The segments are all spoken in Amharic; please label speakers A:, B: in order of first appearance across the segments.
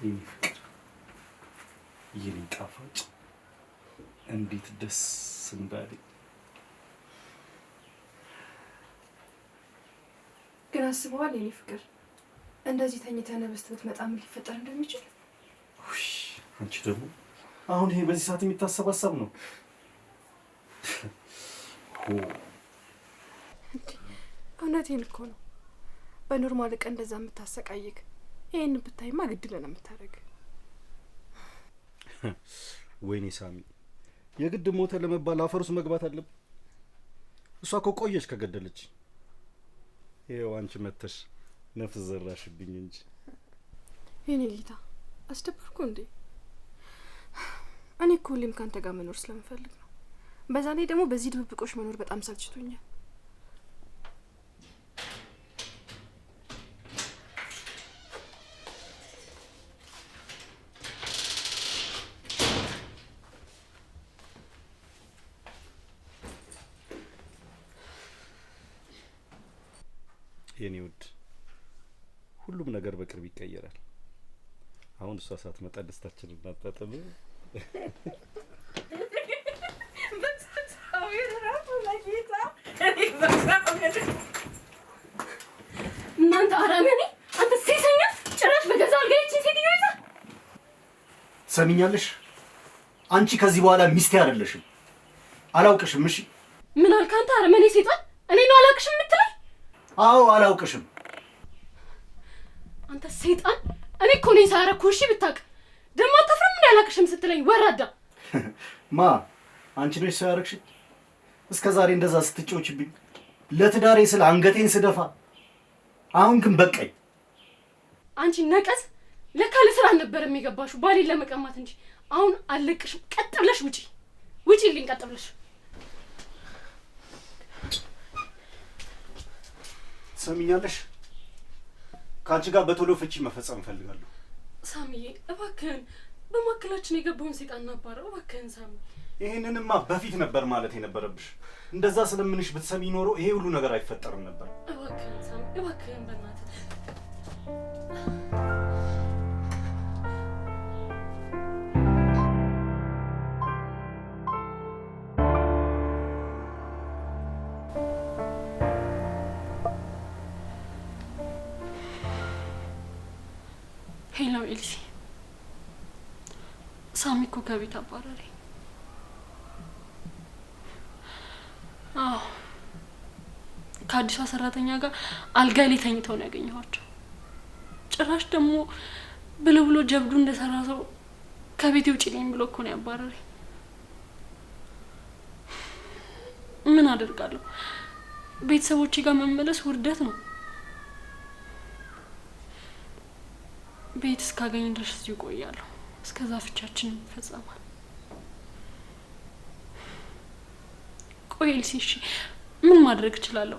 A: የኔ ፍቅር፣ የኔ ጣፋጭ፣ እንዴት ደስ እንዳለኝ።
B: ግን አስበዋል የኔ ፍቅር፣ እንደዚህ ተኝተህ ንብስት ብትመጣ ምን ሊፈጠር እንደሚችል?
A: ውይ አንቺ ደግሞ አሁን ይሄ በዚህ ሰዓት የሚታሰብ ሀሳብ ነው?
B: እውነቴን እኮ ነው። በ normal ቀን እንደዛ የምታሰቃይክ ይሄን ብታይማ ግድል ነው የምታደርግ።
A: ወይኔ ሳሚ፣ የግድ ሞተ ለመባል አፈር ውስጥ መግባት አለብን? እሷ እኮ ቆየች ከገደለች። ይኸው አንቺ መተሽ ነፍስ ዘራሽብኝ እንጂ።
B: የኔ ጌታ አስደበርኩ እንዴ? እኔ እኮ ሁሌም ካንተ ጋር መኖር ስለምፈልግ ነው። በዛ ላይ ደግሞ በዚህ ድብብቆሽ መኖር በጣም ሰልችቶኛል።
A: የኔ ውድ፣ ሁሉም ነገር በቅርብ ይቀየራል። አሁን እሷ ሳትመጣ ደስታችንን እናጣጥም።
C: እናንተ አረመኔ! አንተ ሴሰኛ! ጭራሽ በገዛ አልጋዬ ይህችን ሴትዮ ይዘህ።
A: ትሰሚኛለሽ? አንቺ ከዚህ በኋላ ሚስቴ አይደለሽም። አላውቅሽም። እሺ?
C: ምን አልክ አንተ አረመኔ ሴጣን? እኔ ነው አላውቅሽም የምትለኝ?
A: አዎ አላውቅሽም።
C: አንተ ሴጣን! እኔ እኮ ነኝ ሳያረኩህ። እሺ ብታውቅ ደግሞ አታፍርም እንዴ አላውቅሽም ስትለኝ? ወራዳ!
A: ማ አንቺ ነሽ ሰው ያደረግሽኝ? እስከ ዛሬ እንደዛ ስትጮችብኝ ለትዳሬ ስለ አንገቴን ስደፋ፣ አሁን ግን በቃኝ።
C: አንቺ ነቀዝ! ለካ ለስራ አልነበረም የገባሽው ባሌን ለመቀማት እንጂ። አሁን አልለቅሽም። ቀጥ ብለሽ ውጪ! ውጪልኝ ቀጥ ብለሽ።
A: ትሰሚኛለሽ? ከአንቺ ጋር በቶሎ ፍቺ መፈጸም እፈልጋለሁ።
C: ሳሚዬ እባክህን በመካከላችን የገባውን ሴጣን እናባረው። እባክህን ሳሚ።
A: ይሄንንማ በፊት ነበር ማለት የነበረብሽ። እንደዛ ስለምንሽ ብትሰሚ ኖሮ ይሄ ሁሉ ነገር አይፈጠርም ነበር።
C: እባክህን ሳሚ፣ እባክህን በእናትህ። Hello ኤልሲ፣ ሳሚ እኮ ከቤት አባረረኝ። አዎ ከአዲሷ ሰራተኛ ጋር አልጋ ላይ ተኝተው ነው ያገኘኋቸው። ጭራሽ ደግሞ ብሎ ብሎ ጀብዱ እንደሰራ ሰው ከቤቴ ውጪልኝ ብሎ እኮ ነው ያባረረኝ። ምን አደርጋለሁ? ቤተሰቦቼ ጋር መመለስ ውርደት ነው። ቤት እስካገኝ ድረስ እዚሁ እቆያለሁ። እስከዛ ፍቻችን ይፈጸማል። ቆይ ኤልሲ፣ እሺ ምን ማድረግ እችላለሁ?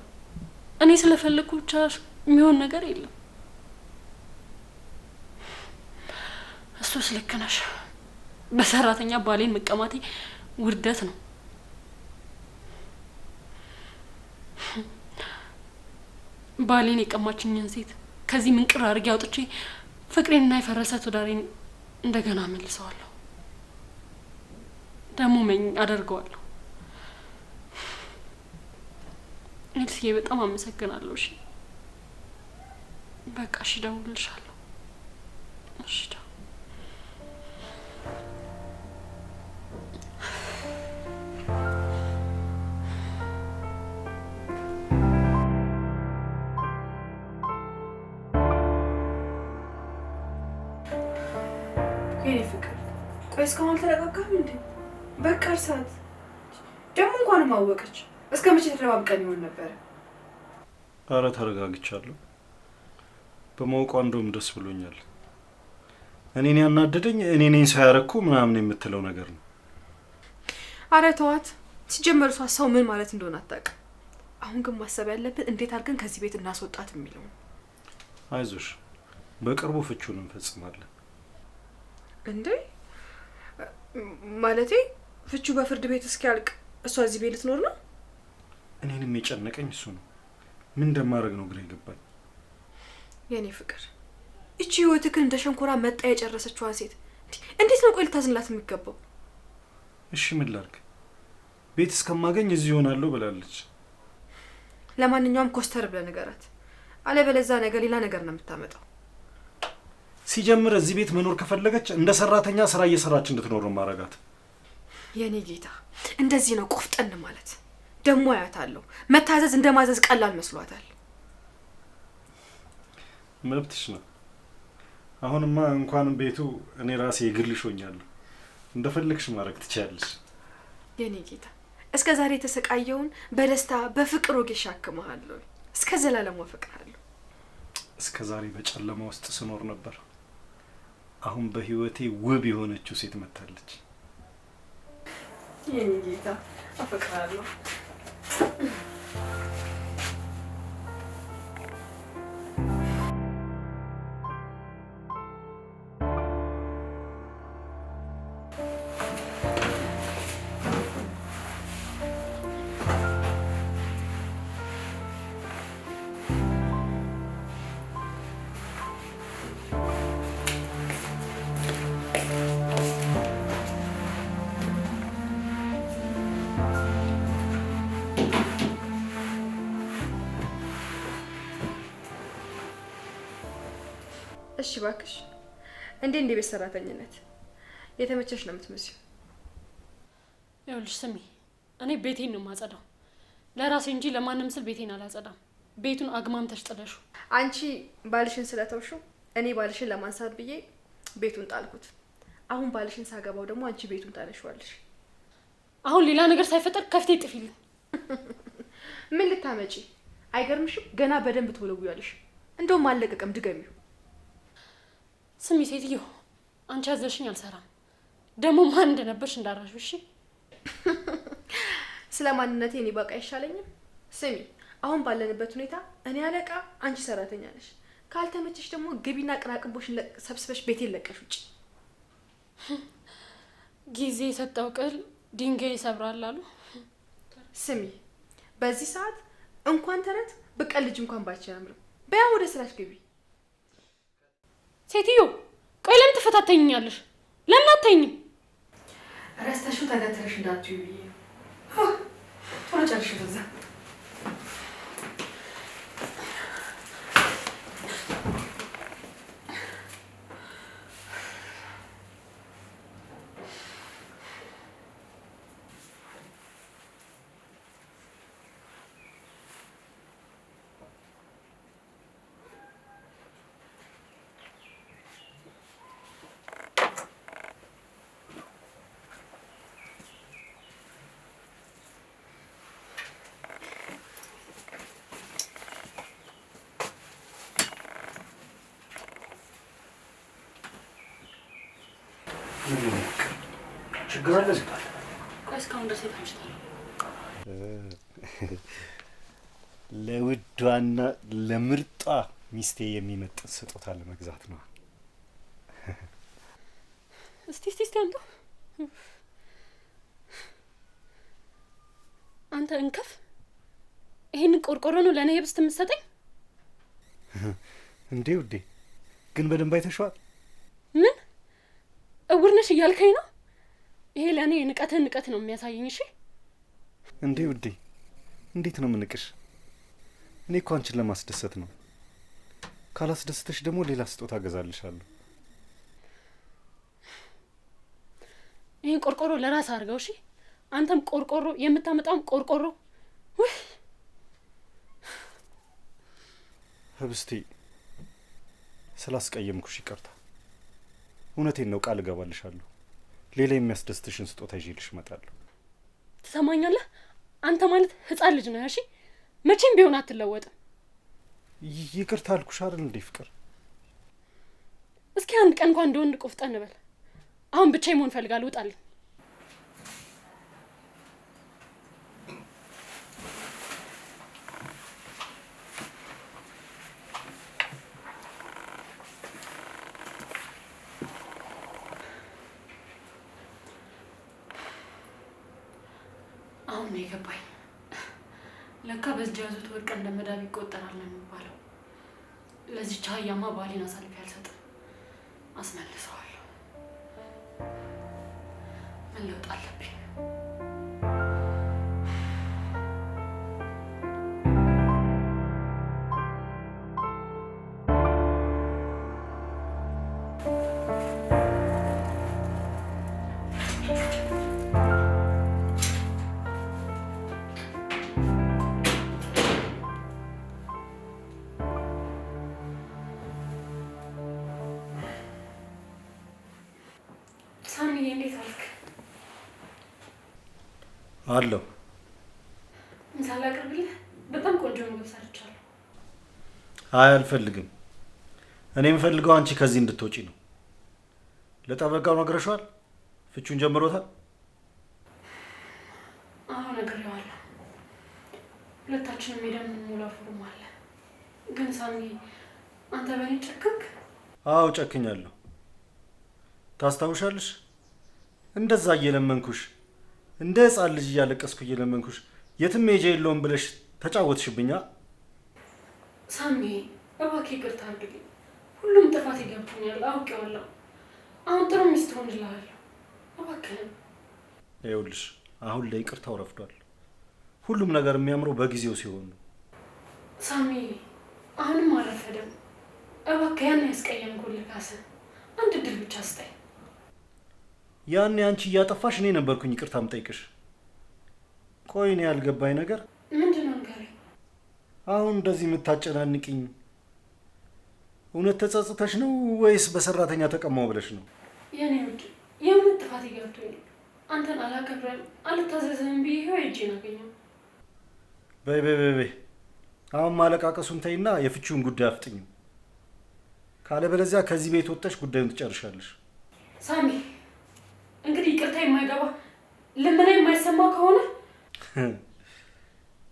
C: እኔ ስለፈለግኩ ብቻ የሚሆን ነገር የለም። እሱስ ልክ ነሽ። በሰራተኛ ባሌን መቀማቴ ውርደት ነው። ባሌን የቀማችኝን ሴት ከዚህ ምንቅር አድርጌ አውጥቼ ፍቅሬንና የፈረሰ ትዳሬን እንደገና መልሰዋለሁ። ደግሞ መኝ አደርገዋለሁ። ኤልሲዬ በጣም አመሰግናለሁ። እሺ በቃ እሺ፣ እደውልልሻለሁ። እሺ ቻው።
B: የኔ ፍቅር፣ ቆይ እስካሁን አልተረጋጋህም እንዴ? በቃ እርሳት። ደግሞ እንኳንም አወቀች። እስከ መቼ ተደባብቀን ይሆን ነበረ?
A: አረ ተረጋግቻለሁ። በማወቋ እንደውም ደስ ብሎኛል። እኔን ያናደደኝ እኔ ነኝ ሳያረኩ ምናምን የምትለው ነገር ነው።
B: አረ ተዋት። ሲጀመር እሷ ሰው ምን ማለት እንደሆነ አታውቅም። አሁን ግን ማሰብ ያለብን እንዴት አድርገን ከዚህ ቤት እናስወጣት የሚለው ነው።
A: አይዞሽ፣ በቅርቡ ፍቹን እንፈጽማለን።
B: እንዴ ማለቴ ፍቹ በፍርድ ቤት እስኪያልቅ እሷ እዚህ ቤት ልትኖር ነው?
A: እኔንም የጨነቀኝ እሱ ነው። ምን እንደማደርግ ነው ግራ የገባኝ።
B: የኔ ፍቅር፣ እቺ ህይወትህን እንደ ሸንኮራ መጣ የጨረሰችዋን ሴት እንዴት ነው ቆይ ልታዝንላት የሚገባው?
A: እሺ ምን ላድርግ? ቤት እስከማገኝ እዚህ እሆናለሁ ብላለች።
B: ለማንኛውም ኮስተር ብለህ ንገራት፣ አለበለዚያ ነገ ሌላ ነገር ነው የምታመጣው።
A: ሲጀምር እዚህ ቤት መኖር ከፈለገች እንደ ሰራተኛ ስራ እየሰራች እንድትኖር ነው ማረጋት።
B: የኔ ጌታ እንደዚህ ነው ቆፍጠን ማለት። ደግሞ አያታለሁ፣ መታዘዝ እንደማዘዝ ቀላል መስሏታል።
A: መብትሽ ነው። አሁንማ እንኳን ቤቱ እኔ ራሴ የግልሽ ሆኛለሁ። እንደፈለግሽ ማድረግ ትችያለሽ።
B: የኔ ጌታ እስከ ዛሬ የተሰቃየውን በደስታ በፍቅር ወጌሻ አክመሃለሁ። እስከ ዘላለሙ አፈቅርሃለሁ።
A: እስከ ዛሬ በጨለማ ውስጥ ስኖር ነበር። አሁን በህይወቴ ውብ የሆነችው ሴት መታለች።
B: የኔ ጌታ አፈቅርሃለሁ። እሺ እባክሽ፣ እንዴ እንደ ቤት ሰራተኝነት የተመቸሽ ነው የምትመስዪው።
C: ይኸውልሽ ስሚ፣ እኔ ቤቴን ነው የማጸዳው ለራሴ እንጂ ለማንም ስል ቤቴን አላጸዳም። ቤቱን አግማምተሽ ጥለሽው።
B: አንቺ ባልሽን ስለተውሽው እኔ ባልሽን ለማንሳት ብዬ ቤቱን ጣልኩት። አሁን ባልሽን ሳገባው ደግሞ አንቺ ቤቱን ታነሺዋለሽ።
C: አሁን ሌላ ነገር ሳይፈጠር ከፍቴ ጥፊልኝ።
B: ምን ልታመጪ? አይገርምሽም? ገና በደንብ ትወለውያለሽ። እንደውም አልለቀቅም፣ ድገሚው።
C: ስሚ ሴትዮ፣ አንቺ ያዘሽኝ አልሰራም። ደግሞ ማን እንደነበርሽ እንዳራሽ። እሺ
B: ስለ ማንነቴ እኔ ባውቅ አይሻለኝም? ስሚ፣ አሁን ባለንበት ሁኔታ እኔ አለቃ፣ አንቺ ሰራተኛ ነሽ። ካልተመቸሽ ደግሞ ግቢና ቅራቅንቦሽን ሰብስበሽ ቤቴን ለቀሽ ውጪ።
C: ጊዜ የሰጠው ቅል ድንጋይ ይሰብራል አሉ።
B: ስሚ፣ በዚህ ሰዓት እንኳን ተረት ብቀልጅ እንኳን ባይቼ አያምርም። በያ ወደ ስራሽ ግቢ።
C: ሴትዮ ቆይ፣ ለምን ትፈታተኝኛለሽ? ለምን አታይኝም?
B: ረስተሽው ተገትረሽ እንዳትዪ ብዬ ቶሎ ጨርሽ። በዛ
A: ችግር አለ?
C: ቆይ እስካሁን ድረስ የት አምሽተህ ነው?
A: ለውዷና ለምርጧ ሚስቴ የሚመጥን ስጦታ ለመግዛት ነው።
C: እስቲ እስቲ እስቲ አንተ አንተ እንከፍ፣ ይሄንን ቆርቆሮ ነው ለእኔ ህብስት የምትሰጠኝ?
A: እንዴ ውዴ፣ ግን በደንብ አይተሽዋል?
C: ምን እውር ነሽ እያልከኝ ነው? ይሄ ለእኔ ንቀትህን ንቀት ነው የሚያሳየኝ። እሺ
A: እንዴ ውዴ፣ እንዴት ነው የምንቅሽ? እኔ እኮ አንቺን ለማስደሰት ነው። ካላስደሰተሽ ደግሞ ሌላ ስጦታ እገዛልሻለሁ።
C: ይሄን ቆርቆሮ ለራስ አድርገው። እሺ አንተም ቆርቆሮ፣ የምታመጣውም ቆርቆሮ። ውይ
A: ህብስቴ፣ ስላስቀየምኩሽ ይቅርታ። እውነቴን ነው፣ ቃል እገባልሻለሁ። ሌላ የሚያስደስትሽን ስጦታ ይዤልሽ እመጣለሁ።
C: ትሰማኛለህ? አንተ ማለት ህፃን ልጅ ነህ። እሺ መቼም ቢሆን አትለወጥም።
A: ይቅርታ አልኩሽ አይደል እንዴ ፍቅር?
C: እስኪ አንድ ቀን እንኳን እንደ ወንድ ቆፍጠን በል። አሁን ብቻዬን መሆን እፈልጋለሁ። ውጣልኝ። አሁን ነው የገባኝ። ለካ በእጅ ያዙት ወርቅ እንደ መዳብ ይቆጠራል ነው የሚባለው። ለዚች አህያማ ባሌን አሳልፌ አልሰጥም። አስመልሰዋለሁ። መለወጥ አለብኝ። ሳሚዬ እንዴት አልክ?
A: አለሁ።
C: ምሳ ላቅርብልህ? በጣም ቆንጆ ምግብ ሰርቻለሁ።
A: አይ አልፈልግም። እኔ የምፈልገው አንቺ ከዚህ እንድትወጪ ነው። ለጠበቃው ነግረሽዋል? ፍቹን ጀምሮታል?
C: አዎ ነግሬዋለሁ። ሁለታችንም ሄደን የምንሞላው ፎርም አለ። ግን ሳሚ አንተ በእኔ ጨከንክ?
A: አዎ ጨክኛለሁ። ታስታውሻለሽ? እንደዛ እየለመንኩሽ እንደ ህፃን ልጅ እያለቀስኩ እየለመንኩሽ የትም ሄጄ የለውም ብለሽ ተጫወትሽብኛ።
C: ሳሚ እባክህ ይቅርታ አድርግልኝ። ሁሉም ጥፋት ይገብቶኛል፣ አውቄዋለሁ። አሁን ጥሩ ሚስት ሆንልሃለሁ። እባክህን።
A: ይኸውልሽ አሁን ለይቅርታው ረፍዷል። ሁሉም ነገር የሚያምረው በጊዜው ሲሆን ነው።
C: ሳሚ አሁንም አልረፈደም። እባክህ ያን ያስቀየምኩልህ ካስህ አንድ እድል ብቻ ስጠኝ።
A: ያኔ አንቺ እያጠፋሽ እኔ ነበርኩኝ ይቅርታ የምጠይቅሽ። ቆይ እኔ ያልገባኝ ነገር
C: ምንድነው? ንገረኝ።
A: አሁን እንደዚህ የምታጨናንቅኝ እውነት ተጸጽተሽ ነው ወይስ በሰራተኛ ተቀማው ብለሽ ነው?
C: የኔ ውድ የእውነት ጥፋት ይገብቶኝ አንተን አላከብረም አልታዘዝህም ብዬ ይኸው እጄን አገኘሁ።
A: በይ በይ በይ በይ አሁን ማለቃቀሱን ተይና የፍቺውን ጉዳይ አፍጥኚው። ካለበለዚያ ከዚህ ቤት ወጥተሽ ጉዳዩን ትጨርሻለሽ።
C: ሳሚ እንግዲህ ይቅርታ የማይገባ ልመና የማይሰማ ከሆነ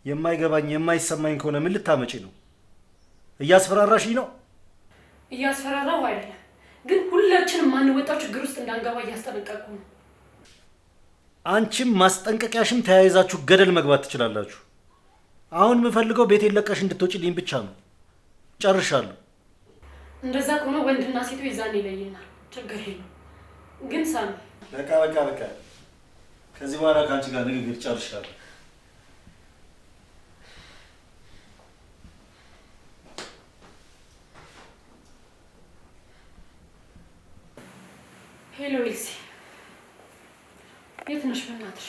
A: የማይገባኝ የማይሰማኝ ከሆነ ምን ልታመጪ ነው? እያስፈራራሽኝ ነው?
C: እያስፈራራሁ አይደለም፣ ግን ሁላችንም ማንወጣው ችግር ውስጥ እንዳንገባ እያስጠነቀቅኩ ነው።
A: አንቺም ማስጠንቀቂያሽም ተያይዛችሁ ገደል መግባት ትችላላችሁ። አሁን የምፈልገው ቤቴን ለቀሽ እንድትወጪልኝ ብቻ ነው። ጨርሻለሁ።
C: እንደዛ ከሆነ ወንድና ሴቱ የዛኔ ይለየናል። ችግር የለውም። ግን ሳሚ
A: በቃ በቃ በቃ ከዚህ በኋላ ከአንቺ ጋር ንግግር ጨርሻለሁ።
C: Hello ኤልሲ፣ የት ነሽ? በእናትሽ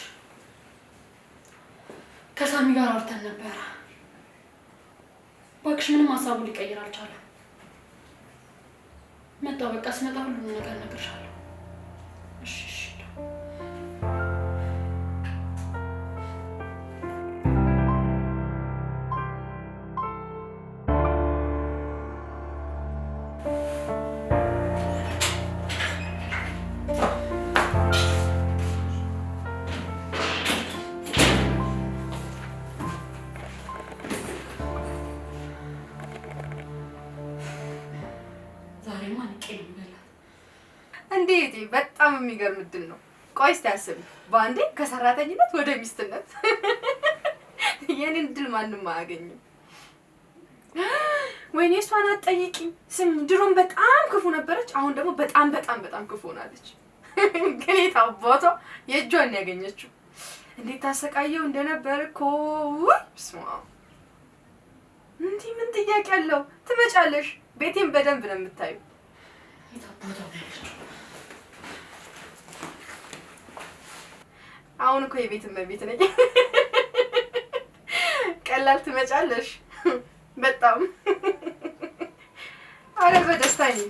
C: ከሳሚ ጋር አውርተን ነበረ። እባክሽ ምንም ሀሳቡ ሊቀይር አልቻለም። መጣሁ፣ በቃ ስመጣ ሁሉንም ነገር እነግርሻለሁ። እሺ እሺ።
B: እንዴ በጣም የሚገርም እድል ነው። ቆይ እስቲ አስቢ፣ በአንዴ ከሰራተኝነት ወደ ሚስትነት። የኔን እድል ማንም አያገኝም። ወይኔ እሷን አትጠይቂኝ። ስሚ ድሮም በጣም ክፉ ነበረች፣ አሁን ደግሞ በጣም በጣም በጣም ክፉ ሆናለች። ግን የት አባቷ የእጇን ያገኘችው። እንዴት ታሰቃየው እንደነበር እኮ። ስማ እንዲህ ምን ጥያቄ አለው? ትመጫለሽ፣ ቤቴን በደንብ ነው የምታዩ።
C: የት አባቷ ነው ያለችው?
B: አሁን እኮ የቤት እመቤት ነኝ። ቀላል ትመጫለሽ። በጣም አረ በደስታ ነኝ።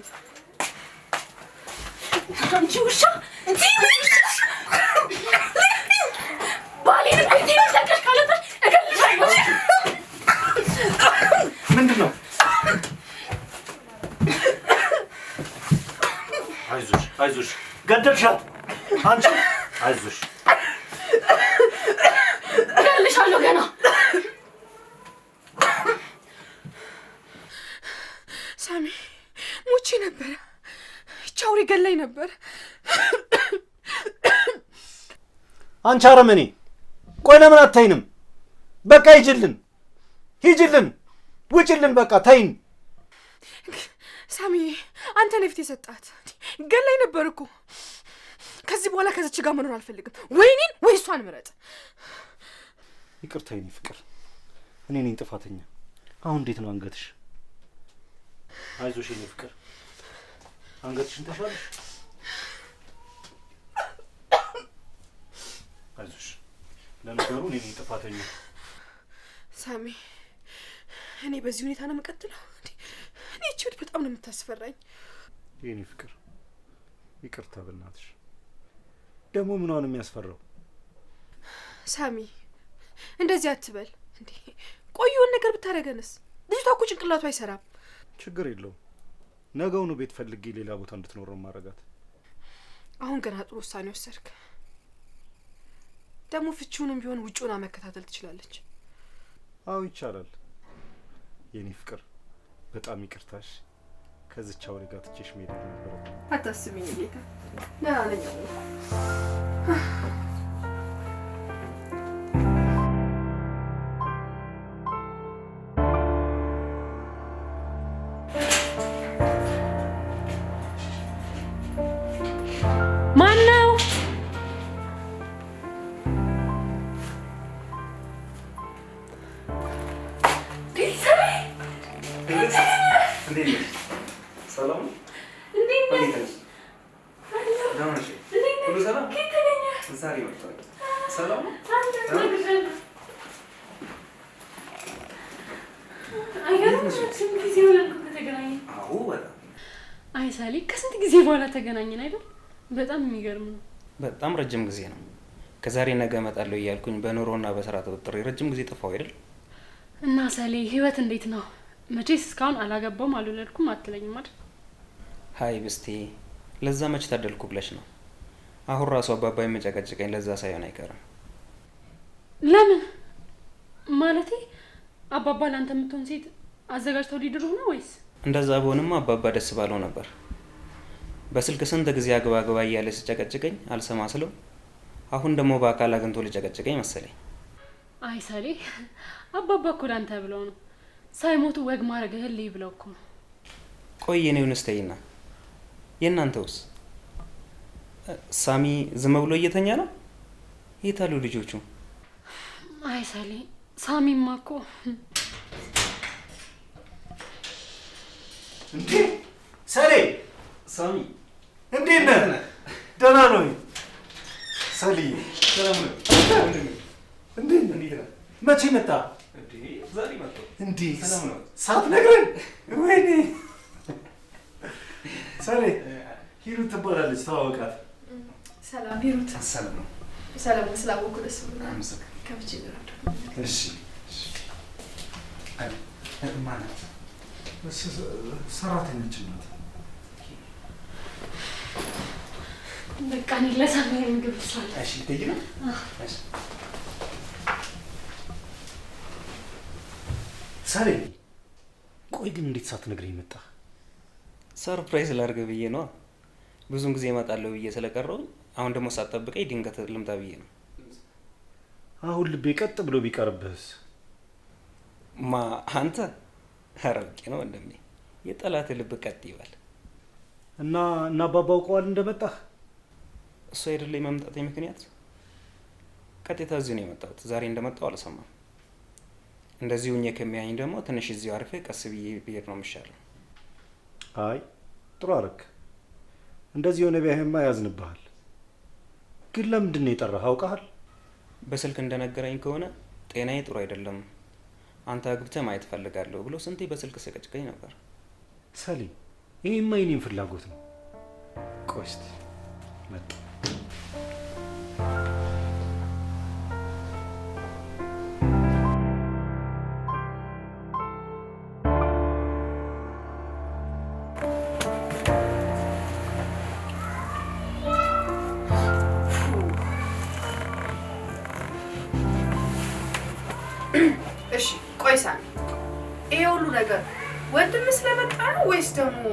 C: አንቺ ውሻ! እንዴ ባሌን ቤቴን ለቀሽ ካልወጣሽ እገልሻለሁ።
A: ምንድን ነው? አይዞሽ አይዞሽ፣ ገደልሻት አንቺ። አይዞሽ
C: እገልሻለሁ ገና።
B: ሳሚ ሞቼ ነበረ። ይህች አውሬ ገላኝ ነበር።
A: አንቺ አረመኔ! ቆይ ለምን አታይንም? በቃ ሂጂልን፣ ሂጂልን፣ ውጪልን፣ በቃ ተይን።
B: ሳሚ አንተ ነህ ፊት የሰጣት። ገላይ ነበር እኮ። ከዚህ በኋላ ከዚች ጋር መኖር አልፈልግም። ወይ እኔን ወይ እሷን ምረጥ።
A: ይቅርታ የኔ ፍቅር፣ እኔ ነኝ ጥፋተኛ። አሁን እንዴት ነው አንገትሽ? አይዞሽ የኔ ፍቅር፣ አንገትሽን ተሻለሽ? አይዞሽ። ለነገሩ እኔ ነኝ ጥፋተኛ።
B: ሳሚ እኔ በዚህ ሁኔታ ነው የምቀጥለው? እኔ እቺ በጣም ነው የምታስፈራኝ።
A: የኔ ፍቅር ይቅርታ በእናትሽ። ደግሞ ምኗን ነው የሚያስፈራው?
B: ሳሚ እንደዚህ አትበል እንዴ። ቆየውን ነገር ብታረገንስ? ልጅቷ እኮ ጭንቅላቱ አይሰራም።
A: ችግር የለውም፣ ነገውኑ ቤት ፈልጌ ሌላ ቦታ እንድትኖር ነው ማረጋት።
B: አሁን ገና ጥሩ ውሳኔ ወሰድክ። ደግሞ ፍቺውንም ቢሆን ውጭውና መከታተል ትችላለች።
A: አዎ ይቻላል። የኔ ፍቅር በጣም ይቅርታሽ። ከዚች አውሬ ጋር ትቼሽ መሄድ አልነበረብኝም።
B: አታስቢኝ ጌታ፣ ደህና ነኝ።
C: ማን ነው? አይ ሳሊ፣ ከስንት ጊዜ በኋላ ተገናኘን አይደል? በጣም የሚገርም ነው።
D: በጣም ረጅም ጊዜ ነው። ከዛሬ ነገ እመጣለሁ እያልኩኝ በኑሮና በስራ ተወጥሬ ረጅም ጊዜ ጠፋሁ አይደል?
C: እና ሳሊ ህይወት እንዴት ነው? መቼስ እስካሁን አላገባውም አልወለድኩም አትለኝም አይደል?
D: ሀይ ብስቴ፣ ለዛ መች ታደልኩ ብለሽ ነው? አሁን ራሱ አባባ የሚጨቀጭቀኝ ለዛ ሳይሆን አይቀርም።
C: ለምን ማለቴ አባባ ላንተ የምትሆን ሴት አዘጋጅተው ሊድሩህ ነው ወይስ?
D: እንደዛ በሆንማ አባባ ደስ ባለው ነበር። በስልክ ስንት ጊዜ አግባ አግባ እያለ ሲጨቀጭቀኝ አልሰማ ስለው አሁን ደግሞ በአካል አግኝቶ ሊጨቀጭቀኝ መሰለኝ።
C: አይ ሳሌ፣ አባባ እኮ ላንተ ብለው ነው፣ ሳይሞቱ ወግ ማድረግህን ልይ ብለው እኮ ነው።
D: ቆይ የኔውን ስተይና የእናንተውስ? ሳሚ ዝም ብሎ እየተኛ ነው? የት አሉ ልጆቹ?
C: አይ ሳሌ፣ ሳሚማ እኮ
A: እንዴ ሰሌ፣ ሳሚ እንዴት ነህ? ደህና ነው ሰሌ?
D: ሰላም ነው።
A: እንዴት ነህ? መቼ መጣ?
D: እንዴ ዛሬ መጣሁ።
A: እንዴ
D: ሰላም ነው?
A: ሳትነግረን? ወይኔ ሰሌ፣ ሂሩት ትባላለች፣ ተዋወቃት።
B: ሰላም ሂሩት።
D: ሰላም ነው።
B: ሰላም ስላወኩ ደስ ብሎኛል። ከብቼ ልረዳ።
A: እሺ
D: ማናት?
A: ሰራተኛችን ናት።
C: በቃ እኔ ለሳሚ ምግብ ልስራለት።
D: እሺ ልትሄጂ ነው? እሺ
A: ሰሌ፣ ቆይ ግን እንዴት ሳትነግረኝ መጣህ?
D: surprise ላድርግ ብዬ ነዋ። ብዙን ጊዜ እመጣለሁ ብዬ ስለቀረሁኝ አሁን ደግሞ ሳትጠብቀኝ ድንገት ልምጣ ብዬ ነው።
A: አሁን ልቤ ቀጥ ብሎ ቢቀርብህስ?
D: ማ አንተ? ኧረ አውቄ ነው ወንድሜ፣ የጠላት ልብ ቀጥ ይበል።
A: እና እና አባባ አውቀዋል እንደመጣህ?
D: እሱ አይደለ የመምጣቴ ምክንያት? ቀጥታ እዚሁ ነው የመጣሁት። ዛሬ እንደመጣሁ አልሰማም። እንደዚህ ሁኜ ከሚያየኝ ደግሞ ትንሽ እዚሁ አርፌ ቀስ ብዬ ብሄድ ነው የሚሻለው።
A: አይ ጥሩ አደረክ። እንደዚህ የሆነ ቢያይህማ ያዝንብሃል። ግን ለምንድን ነው የጠራህ አውቀሃል?
D: በስልክ እንደነገረኝ ከሆነ ጤናዬ ጥሩ አይደለም፣ አንተ አግብተህ ማየት እፈልጋለሁ ብሎ ስንቴ በስልክ ሲጨቀጭቀኝ ነበር።
A: ሰሌ፣ ይሄማ የኔም ፍላጎት ነው። ቆይ እስቲ መጣ።
B: እሺ ቆይ ሳሚ፣ ይሄ ሁሉ ነገር ወንድም ስለመጣ ነው ወይስ ደግሞ?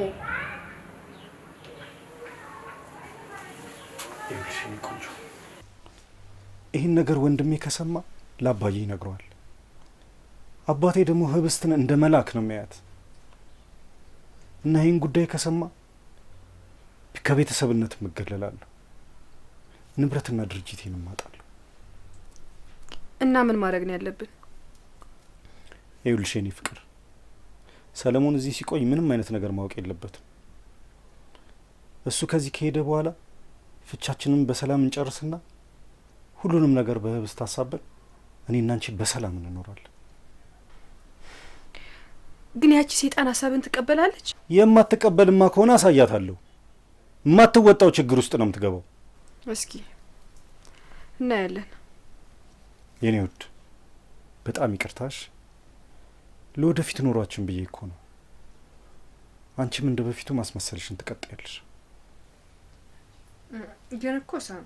A: ይኸውልሽ የኔ ቆንጆ፣ ይህን ነገር ወንድሜ ከሰማ ለአባዬ ይነግረዋል። አባቴ ደግሞ ህብስትን እንደ መላክ ነው የሚያያት። እና ይህን ጉዳይ ከሰማ ከቤተሰብነት እገለላለሁ፣ ንብረትና ድርጅቴን እማጣለሁ።
B: እና ምን ማድረግ ነው ያለብን?
A: ይኸውልሽ የኔ ፍቅር፣ ሰለሞን እዚህ ሲቆይ ምንም አይነት ነገር ማወቅ የለበትም። እሱ ከዚህ ከሄደ በኋላ ፍቻችንን በሰላም እንጨርስና ሁሉንም ነገር በህብስት ታሳበን እኔና አንቺ በሰላም እንኖራለን።
B: ግን ያቺ ሴጣን ሀሳብን ትቀበላለች?
A: የማትቀበልማ ከሆነ አሳያታለሁ። የማትወጣው ችግር ውስጥ ነው የምትገባው።
B: እስኪ እናያለን።
A: የኔ ውድ በጣም ይቅርታሽ። ለወደፊት ኑሯችን ብዬ እኮ ነው። አንቺም እንደ በፊቱ ማስመሰልሽን ትቀጥያለሽ።
B: ግን እኮ ሳም፣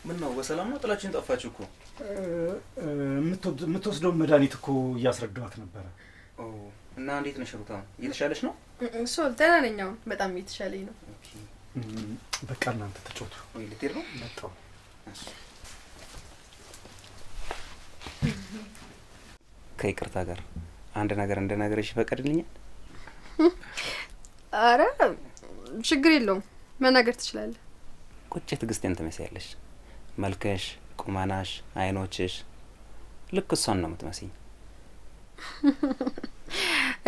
D: ምን ነው በሰላም ነው? ጥላችን ጠፋችሁ እኮ።
A: የምትወስደውን መድኃኒት እኮ እያስረዳኋት ነበረ።
D: እና እንዴት ነሽ ሩታ? እየተሻለሽ ነው?
B: ሶል፣ ደህና ነኝ አሁን፣ በጣም እየተሻለኝ ነው።
A: በቃ እናንተ ተጫወቱ።
D: ወይ ልትሄድ ነው?
A: መጣሁ።
D: ከይቅርታ ጋር አንድ ነገር እንድነግርሽ ይፈቀድልኛል?
B: አረ ችግር የለውም፣ መናገር ትችላለህ።
D: ቁጭ ትዕግስቴን ትመስያለሽ። መልክሽ፣ ቁመናሽ፣ አይኖችሽ ልክ እሷን ነው የምትመስኝ።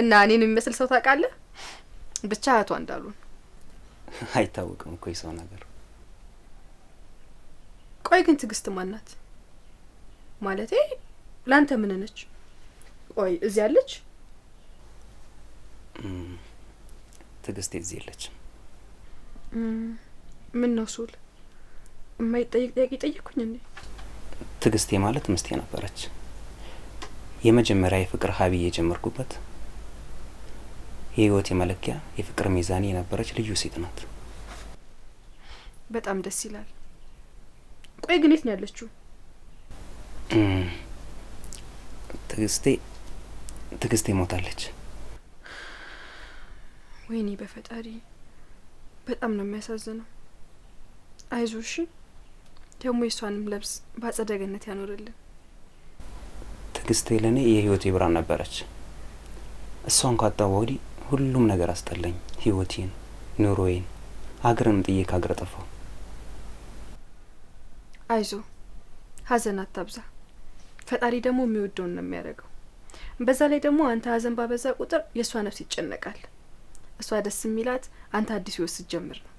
B: እና እኔን የሚመስል ሰው ታውቃለህ? ብቻ እህቷ እንዳሉን
D: አይታወቅም እኮ የሰው ነገር።
B: ቆይ ግን ትዕግስት ማን ናት? ማለቴ ለአንተ ምን ነች? ቆይ እዚህ አለች?
D: ትዕግስት እዚህ የለችም።
B: ምን ነው ሶል፣ የማይጠይቅ ጥያቄ ጠየቅኩኝ እንዴ?
D: ትዕግስቴ ማለት ምስቴ ነበረች። የመጀመሪያ የፍቅር ሀቢ የጀመርኩበት፣ የህይወቴ መለኪያ፣ የፍቅር ሚዛኔ የነበረች ልዩ ሴት ናት።
B: በጣም ደስ ይላል። ቆይ ግን የት ነው ያለችው?
D: ትዕግስቴ ሞታለች።
B: ወይኔ በፈጣሪ፣ በጣም ነው የሚያሳዝነው። አይዞሽ እሺ፣ ደግሞ የእሷንም ለብስ በአጸደ ገነት ያኖርልን።
D: ትዕግስቴ ለእኔ የህይወቴ ብርሃን ነበረች። እሷን ካጣሁ ወዲህ ሁሉም ነገር አስጠላኝ። ህይወቴን፣ ኑሮዬን፣ ሀገርንም ጥዬ ከሀገር ጠፋሁ።
B: አይዞ፣ ሀዘን አታብዛ። ፈጣሪ ደግሞ የሚወደውን ነው የሚያደርገው። በዛ ላይ ደግሞ አንተ ሀዘን ባበዛ ቁጥር የእሷ ነፍስ ይጨነቃል። እሷ ደስ የሚላት አንተ አዲስ ህይወት ስትጀምር ነው።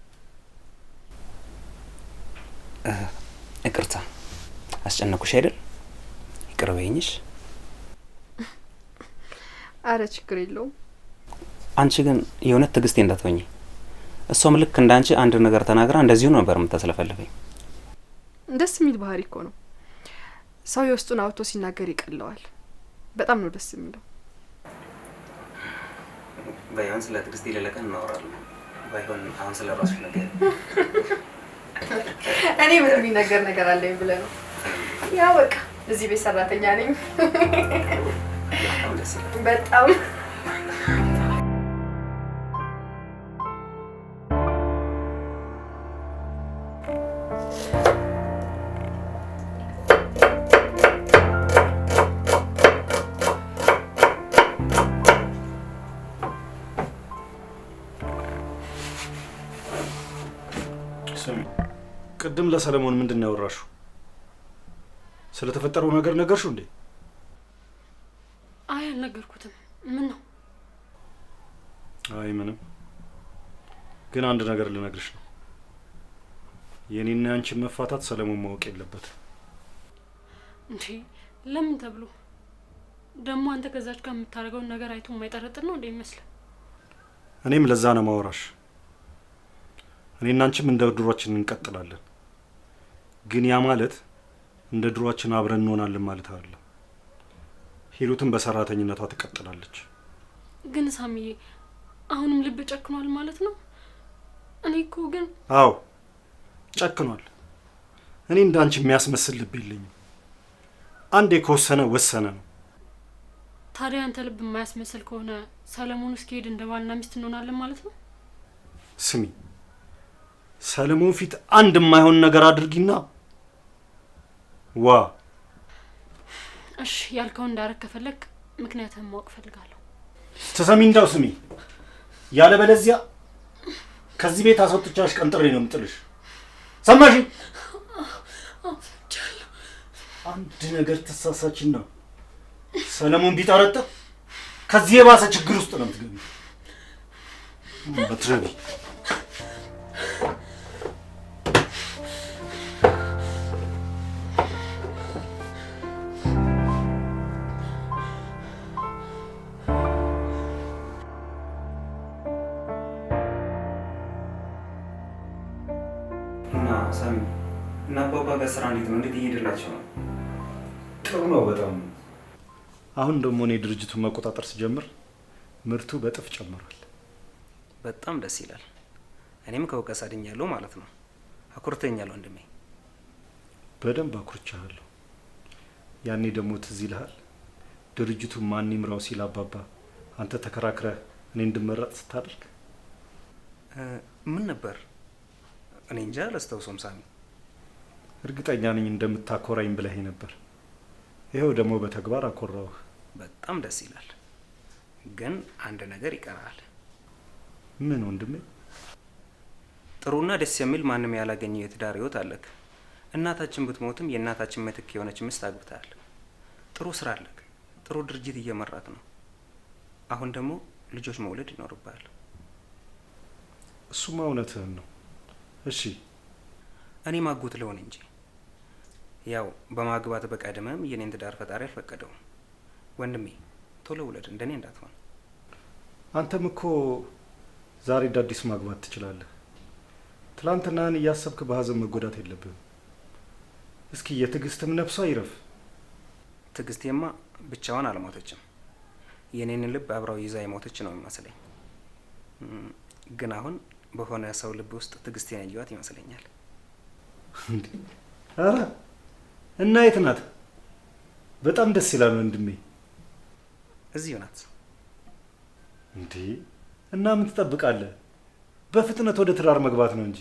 D: ይቅርታ አስጨነኩሽ አይደል? ይቅር በይኝሽ።
B: አረ ችግር የለውም።
D: አንቺ ግን የእውነት ትዕግስቴ እንዳትሆኚ። እሷም ልክ እንደ አንቺ አንድ ነገር ተናግራ እንደዚሁ ነበር የምታስለፈልፈኝ።
B: ደስ የሚል ባህሪ እኮ ነው። ሰው የውስጡን አውጥቶ ሲናገር ይቀለዋል። በጣም ነው ደስ የሚለው።
D: ባይሆን ስለ ትዕግስቴ ሌላ ቀን እናወራለን። ባይሆን አሁን ስለ ራስሽ ነገር።
B: እኔ ምንም የሚነገር ነገር አለኝ ብለህ ነው? ያው በቃ እዚህ ቤት ሰራተኛ ነኝ።
D: በጣም ደስ ይላል።
B: በጣም።
A: ስሚ፣ ቅድም ለሰለሞን ምንድን ነው ያወራሽው? ስለተፈጠረው ነገር ነገርሽው እንዴ?
C: አይ አልነገርኩትም። ምን ነው?
A: አይ ምንም። ግን አንድ ነገር ልነግርሽ ነው። የኔና ያንቺን መፋታት ሰለሞን ማወቅ የለበትም።
C: እንዴ ለምን ተብሎ? ደግሞ አንተ ከዛች ጋር የምታደርገውን ነገር አይቶ የማይጠረጥር ነው እንዴ ይመስል?
A: እኔም ለዛ ነው ማወራሽ። እኔና አንቺም እንደ ድሯችን እንቀጥላለን። ግን ያ ማለት እንደ ድሯችን አብረን እንሆናለን ማለት አይደለም። ሂሩትም በሰራተኝነቷ ትቀጥላለች።
C: ግን ሳሚዬ አሁንም ልብ ጨክኗል ማለት ነው? እኔ እኮ ግን
A: አዎ ጨክኗል። እኔ እንደ አንቺ የሚያስመስል ልብ የለኝም። አንዴ ከወሰነ ወሰነ ነው።
C: ታዲያ አንተ ልብ የማያስመስል ከሆነ ሰለሞን እስኪሄድ እንደ ባልና ሚስት እንሆናለን ማለት ነው?
A: ስሚ፣ ሰለሞን ፊት አንድ የማይሆን ነገር አድርጊና ዋ
C: እሺ ያልከውን እንዳረግ ከፈለግ ምክንያትህን ማወቅ እፈልጋለሁ።
A: ትሰሚ እንዳው ስሚ፣ ያለበለዚያ ከዚህ ቤት አስወጥቻሽ ቀንጥሬ ነው የምጥልሽ። ሰማሽ? አንድ ነገር ትሳሳችና ሰለሞን ቢጠረጥር ከዚህ የባሰ ችግር ውስጥ ነው የምትገቢው። በትረቢ
D: እና ሳሚ እና አባባ ጋር ስራ እንዴት ነው? እንዴት እየሄደላቸው ነው?
A: ጥሩ ነው በጣም። አሁን ደግሞ እኔ ድርጅቱን መቆጣጠር ስጀምር ምርቱ በጥፍ ጨምሯል።
D: በጣም ደስ ይላል። እኔም ከወቀሳ ድኛለሁ ማለት ነው። አኩርተኛል ወንድሜ።
A: በደንብ አኩርቻለሁ። ያኔ ደግሞ ትዝ ይልሃል ድርጅቱ ማን ይምራው ሲል አባባ አንተ ተከራክረህ እኔ እንድመረጥ ስታደርግ
D: ምን ነበር? እኔ እንጃ አላስታውሰውም ሳሚ።
A: እርግጠኛ ነኝ እንደምታኮራኝ ብለህ ነበር። ይኸው ደግሞ በተግባር አኮራውህ።
D: በጣም ደስ ይላል። ግን አንድ ነገር ይቀራል።
A: ምን ወንድሜ?
D: ጥሩና ደስ የሚል ማንም ያላገኘው የትዳር ህይወት አለክ። እናታችን ብትሞትም የእናታችን ምትክ የሆነች ሚስት አግብተሃል። ጥሩ ስራ አለክ። ጥሩ ድርጅት እየመራክ ነው። አሁን ደግሞ ልጆች መውለድ ይኖርብሃል።
A: እሱማ እውነትህን ነው። እሺ
D: እኔ ማጎት ልሆን እንጂ ያው በማግባት በቀድመም የኔን ትዳር ፈጣሪ አልፈቀደውም። ወንድሜ ቶሎ ውለድ፣ እንደኔ እንዳትሆን።
A: አንተም እኮ ዛሬ እንደ አዲስ ማግባት ትችላለህ። ትላንትናህን እያሰብክ በሀዘን መጎዳት የለብህም። እስኪ የትዕግስትም ነፍሷ ይረፍ።
D: ትዕግስቴማ ብቻዋን አልሞተችም። የኔን ልብ አብራው ይዛ የሞተች ነው የሚመስለኝ። ግን አሁን በሆነ ሰው ልብ ውስጥ ትዕግስቴን ያየኋት ይመስለኛል።
A: ኧረ እና የት ናት? በጣም ደስ ይላል ወንድሜ።
D: እዚሁ ናት።
A: እንዴ እና ምን ትጠብቃለህ? በፍጥነት ወደ ትዳር መግባት ነው እንጂ።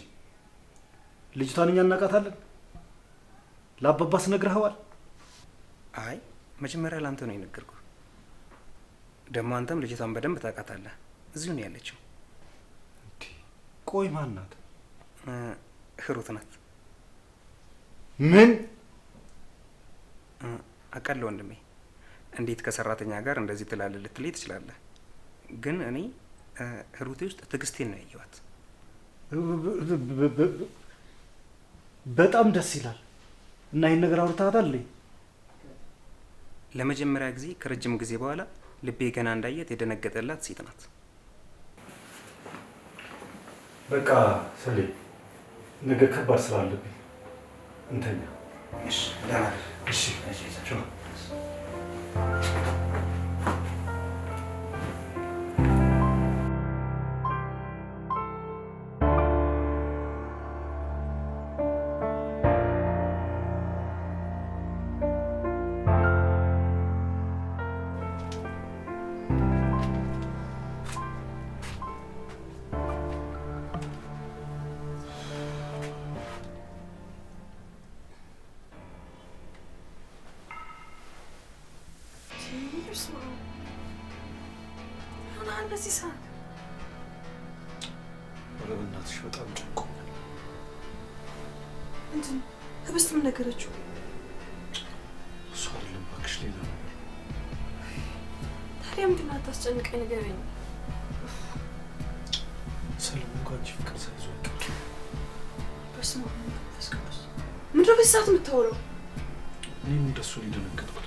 A: ልጅቷን እኛ እናውቃታለን። ለአባባስ ነግረኸዋል?
D: አይ መጀመሪያ ለአንተ ነው የነገርኩህ። ደግሞ አንተም ልጅቷን በደንብ ታውቃታለህ። እዚሁ ነው ያለችው።
A: እንዴ ቆይ ማን ናት?
D: ህሩት ናት።
A: ምን
D: አውቃለሁ ወንድሜ፣ እንዴት ከሰራተኛ ጋር እንደዚህ ትላለህ ልትለኝ ትችላለህ። ግን እኔ ህሩቴ ውስጥ ትዕግስቴን ነው ያየኋት።
A: በጣም ደስ ይላል። እና ይህን ነገር አውርተሃታል?
D: ለመጀመሪያ ጊዜ ከረጅም ጊዜ በኋላ ልቤ ገና እንዳየት የደነገጠላት ሴት ናት።
A: በቃ ሰሌ፣ ነገ ከባድ ስራ አለብኝ። እንተኛ።
D: እሺ፣ ደህና።
A: እሺ፣ ቻው።
B: በዚህ ሰዓት
A: ኧረ በእናትሽ በጣም ጨንቆኛል።
B: እንትን ህብስት ምን ነገረችው?
A: እሱ አይደለም እባክሽ፣ ሌላ ነገር።
B: ታዲያ ምንድን ነው? አታስጨንቀኝ፣ ንገረኝ።
A: ሰለሞን ከአንቺ ፍቅር ሳይዞ አይቀርም።
B: በስመ አብ ወመንፈስ ቅዱስ። ምንድን ነው በዚህ ሰዓት የምታወራው?
A: እኔም እንደሱ ነው የደነገጥኩት።